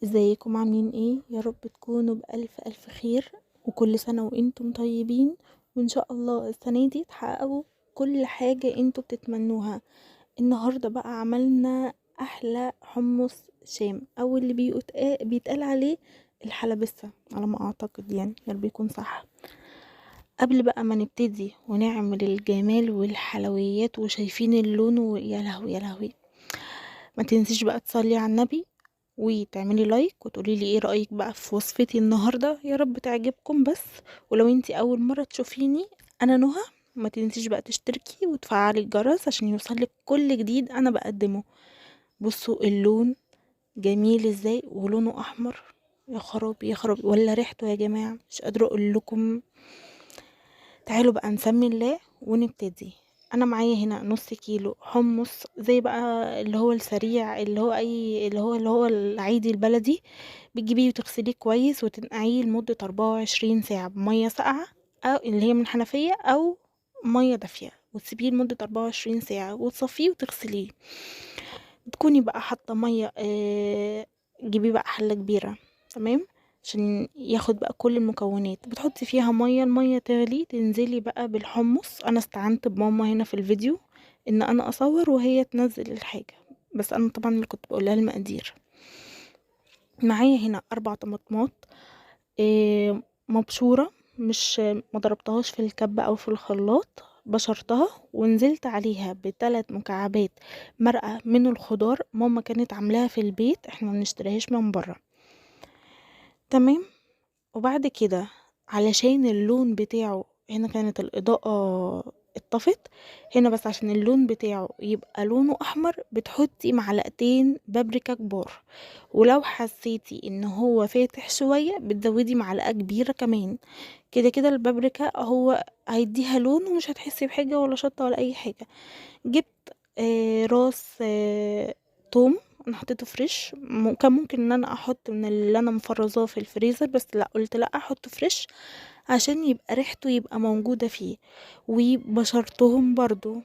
ازيكم عاملين ايه؟ يا رب تكونوا بألف ألف خير، وكل سنة وانتم طيبين، وان شاء الله السنة دي تحققوا كل حاجة انتوا بتتمنوها. النهاردة بقى عملنا احلى حمص شام، او اللي بيتقال عليه الحلبسة على ما اعتقد، يعني يا رب يكون صح. قبل بقى ما نبتدي ونعمل الجمال والحلويات وشايفين اللون ويا لهوي يا لهوي، ما تنسيش بقى تصلي على النبي وتعملي لايك وتقولي لي ايه رأيك بقى في وصفتي النهاردة، يا رب تعجبكم. بس ولو انتي اول مرة تشوفيني، انا نهى، ما تنسيش بقى تشتركي وتفعلي الجرس عشان يوصلك كل جديد انا بقدمه. بصوا اللون جميل ازاي، ولونه احمر، يا خرابي يا خرابي، ولا ريحته يا جماعة مش قادرة اقول لكم. تعالوا بقى نسمي الله ونبتدي. انا معايا هنا نص كيلو حمص، زي بقى اللي هو السريع، اللي هو اي اللي هو العادي البلدي، بتجيبيه وتغسليه كويس وتنقعيه لمدة 24 ساعة بمية ساقعة او اللي هي من الحنفية او مية دافية، وتسيبيه لمدة 24 ساعة وتصفيه وتغسليه. تكوني بقى حاطة مية، جيبي بقى حلة كبيرة، تمام، عشان ياخد بقى كل المكونات. بتحطي فيها مية، المية تغلي، تنزلي بقى بالحمص. انا استعنت بماما هنا في الفيديو ان انا اصور وهي تنزل الحاجة، بس انا طبعا اللي كنت بقولها المقادير. معايا هنا 4 طماطمات، مبشورة، مش ما ضربتهاش في الكبة او في الخلاط، بشرتها ونزلت عليها ب3 مكعبات مرقة من الخضار، ماما كانت عاملاها في البيت، احنا ما بنشتريهاش من بره، تمام. وبعد كده علشان اللون بتاعه، هنا كانت الإضاءة اتطفت هنا، بس عشان اللون بتاعه يبقى لونه أحمر بتحطي معلقتين بابريكا كبار، ولو حسيتي ان هو فاتح شوية بتزودي معلقة كبيرة كمان. كده كده البابريكا هو هيديها لون ومش هتحسي بحاجة ولا شطة ولا اي حاجة. جبت راس توم، انا حطيته fresh، كان ممكن ان انا احط من اللي انا مفرزاه في الفريزر، بس لا، قلت لا احطه fresh عشان يبقى ريحته يبقى موجودة فيه، وبشرتهم برضو،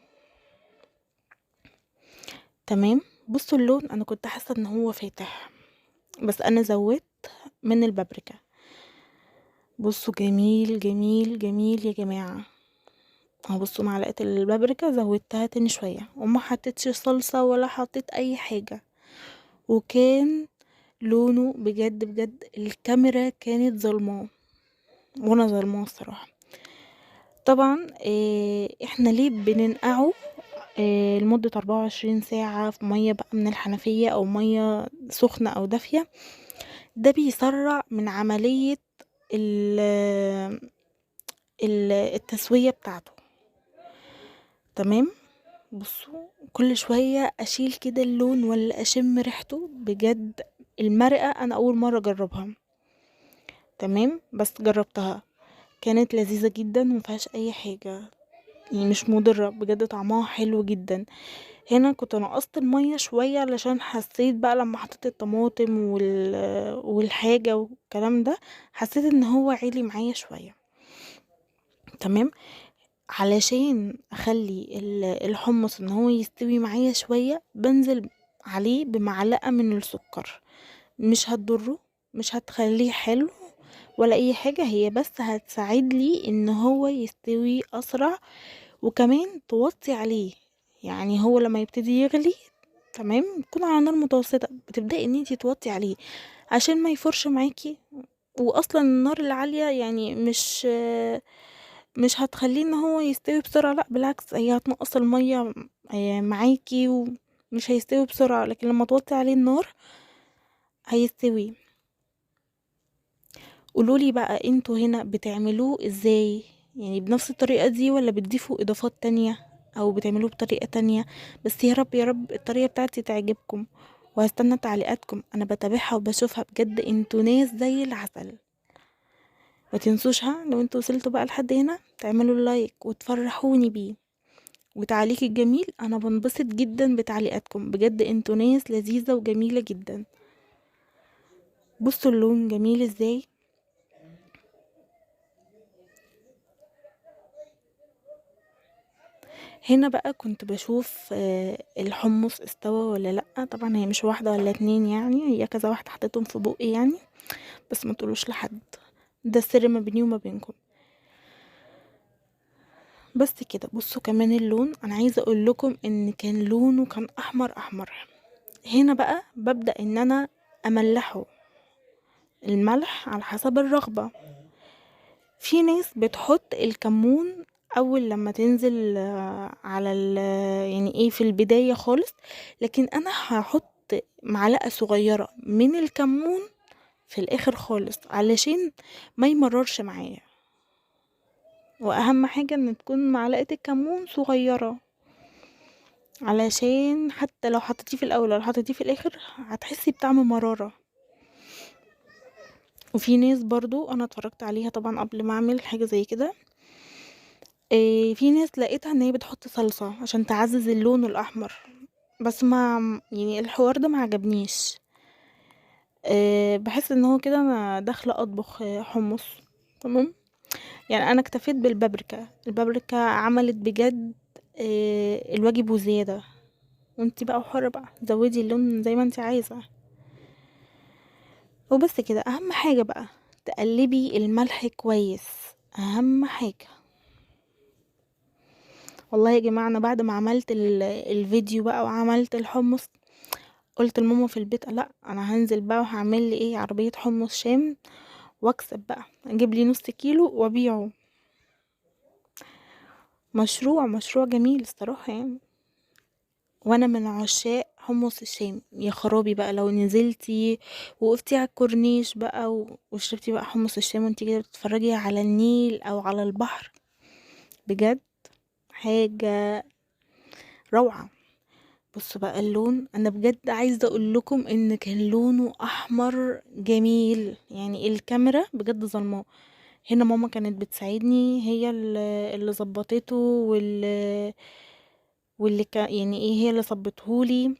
تمام. بصوا اللون انا كنت حاسة ان هو فاتح، بس انا زودت من البابريكا. بصوا جميل جميل جميل يا جماعة. اهو بصوا معلقة البابريكا زودتها تاني شوية، وما حطيتش صلصة ولا حطيت اي حاجة، وكان لونه بجد بجد الكاميرا كانت ظلماه وانا ظلماه الصراحة. طبعا احنا ليه بننقعه لمدة 24 ساعة في مية بقى من الحنفية او مية سخنة او دافية؟ ده بيسرع من عملية التسوية بتاعته، تمام. بصوا كل شوية اشيل كده اللون ولا اشم ريحته، بجد المرقة انا اول مرة اجربها، تمام، بس جربتها كانت لذيذة جدا ومفيهاش اي حاجة، يعني مش مضرة، بجد طعمها حلو جدا. هنا كنت نقصت المية شوية علشان حسيت بقى لما حطيت الطماطم والحاجة والكلام ده، حسيت ان هو عالي معايا شوية، تمام. علشان اخلي الحمص ان هو يستوي معايا شوية، بنزل عليه بمعلقة من السكر، مش هتضره، مش هتخليه حلو ولا اي حاجة، هي بس هتساعد لي ان هو يستوي اسرع، وكمان توطي عليه، يعني هو لما يبتدي يغلي، تمام، يكون على نار متوسطة، بتبدأي ان انتي توطي عليه عشان ما يفرش معاكي، واصلا النار العالية يعني مش هتخليه ان هو يستوي بسرعة، لا بالعكس هي هتنقص المية معاكي ومش هيستوي بسرعة، لكن لما توطي عليه النار هيستوي. قولولي بقى انتوا هنا بتعملوه ازاي؟ يعني بنفس الطريقة دي ولا بتضيفوا اضافات تانية او بتعملوه بطريقة تانية؟ بس يا رب يا رب الطريقة بتاعتي تعجبكم، وهستنى تعليقاتكم، انا بتابعها وبشوفها، بجد انتوا ناس زي العسل. ما تنسوش لو انتوا وصلتوا بقى لحد هنا تعملوا لايك وتفرحوني بيه، وتعليق الجميل، انا بنبسط جدا بتعليقاتكم، بجد انتوا ناس لذيذة وجميلة جدا. بصوا اللون جميل ازاي. هنا بقى كنت بشوف الحمص استوى ولا لا. طبعا هي مش واحدة ولا اتنين يعني، هي كذا واحدة حطيتهم في بقي يعني، بس ما تقولوش لحد، ده السر ما بيني وما بينكم. بس كده. بصوا كمان اللون، انا عايزه اقول لكم ان كان لونه كان احمر احمر. هنا بقى ببدا ان انا املحه، الملح على حسب الرغبة. في ناس بتحط الكمون اول لما تنزل على يعني ايه في البداية خالص، لكن انا هحط معلقه صغيرة من الكمون في الاخر خالص علشان ما يمررش معايا. واهم حاجة ان تكون معلقه الكمون صغيرة، علشان حتى لو حطيتيه في الاول ولا حطيتيه في الاخر هتحسي بطعم مرارة. وفي ناس برضو انا اتفرجت عليها طبعا قبل ما اعمل حاجة زي كده، في ناس لقيتها ان هي بتحط صلصه عشان تعزز اللون الاحمر، بس ما يعني الحوار ده ما عجبنيش. بحس ان هو كده انا داخله اطبخ حمص، تمام يعني. انا اكتفيت بالبابريكا، البابريكا عملت بجد الواجب وزيادة. وانتي بقى حره بقى زودي اللون زي ما انتي عايزه. وبس كده. اهم حاجة بقى تقلبي الملح كويس، اهم حاجة. والله يا جماعة انا بعد ما عملت الفيديو بقى وعملت الحمص، قلت لماما في البيت لا انا هنزل بقى وهعمل لي ايه عربية حمص شام واكسب بقى، اجيب لي نص كيلو وابيعه. مشروع جميل الصراحة يعني. وانا من عشاق حمص الشام. يا خرابي بقى لو نزلتي وقفتي على الكورنيش بقى وشربتي بقى حمص الشام وانتي كده بتتفرجي على النيل او على البحر، بجد حاجة روعه. بصوا بقى اللون، انا بجد عايزه اقول لكم ان كان لونه احمر جميل يعني. الكاميرا بجد ظلماه. هنا ماما كانت بتساعدني، هي اللي ظبطته واللي يعني ايه هي اللي ظبطهولي.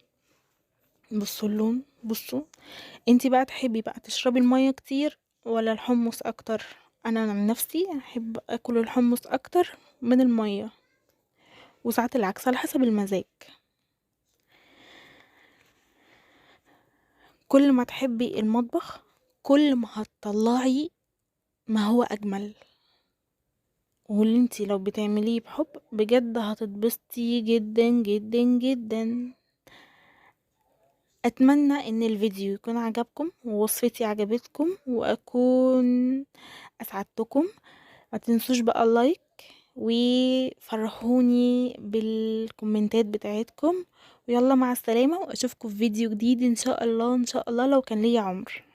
بصوا اللون، بصوا انتي بقى تحبي بقى تشربي المية كتير ولا الحمص اكتر؟ انا عن نفسي احب اكل الحمص اكتر من المية، وساعات العكس على حسب المزاج. كل ما تحبي المطبخ كل ما هتطلعي ما هو اجمل، واللي انتي لو بتعمليه بحب بجد هتتبسطي جدا جدا جدا. اتمنى ان الفيديو يكون عجبكم ووصفتي عجبتكم واكون اسعدتكم. ما تنسوش بقى ال like، وفرحوني بالكومنتات بتاعتكم. ويلا مع السلامة، واشوفكم في فيديو جديد ان شاء الله، ان شاء الله لو كان ليا عمر.